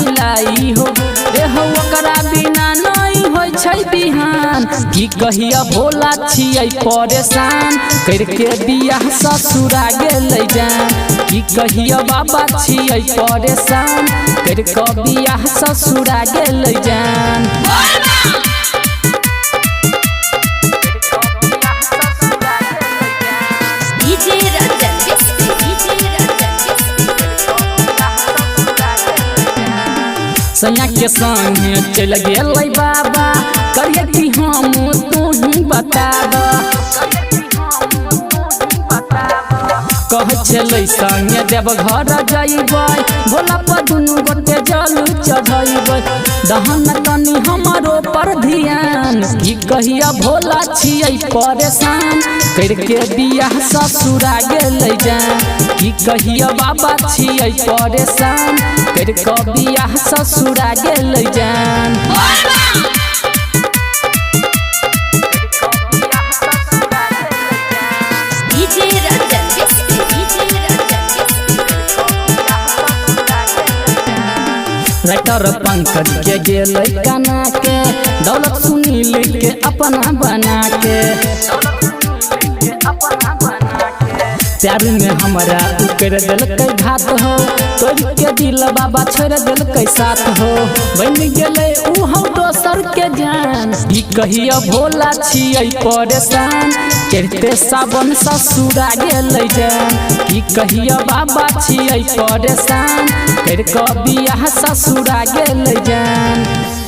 मिलाई हो। एहो ओकरा बिना नहीं होइ छै बिहान, की कहिया भोला छियै परेशान, करके बियाह ससुरा गेलै जान। की कहिया बाबा छियै परेशान, करके बियाह ससुरा गेलै जान। डीजे रंजन मिस्त्री, डीजे रंजन मिस्त्री। सैया के संगे चल गेलै बाबा, करिए कि हम तू ही बताब। कहै छलै संगे देव घर जइबै, भोला पर दुनू गोटे जल चढ़ैबै। दहन कनी हमरो पर ध्यान, की कहिया भोला छियै परेशान, करके बियाह ससुरा गेलै जान। की कहिया बाबा छियै परेशान, करके बियाह ससुरा गेलै जान। डीजे रंजन मिस्त्री, डीजे रंजन मिस्त्री। राइटर पंकज के गेलै कना के, दौलत सुनील के अपना बना के। प्यार में हमरा कर देलकै घात हो, तोड़ के दिल बाबा छोड़ देलकै साथ हो। बन गेलै ऊ हम दोसर के जान, की कहिया भोला छियै परेशान, चढ़ते सावन ससुरा गेलै जान। की कहिया बाबा छियै परेशान, करके बियाह ससुरा गेलै जान।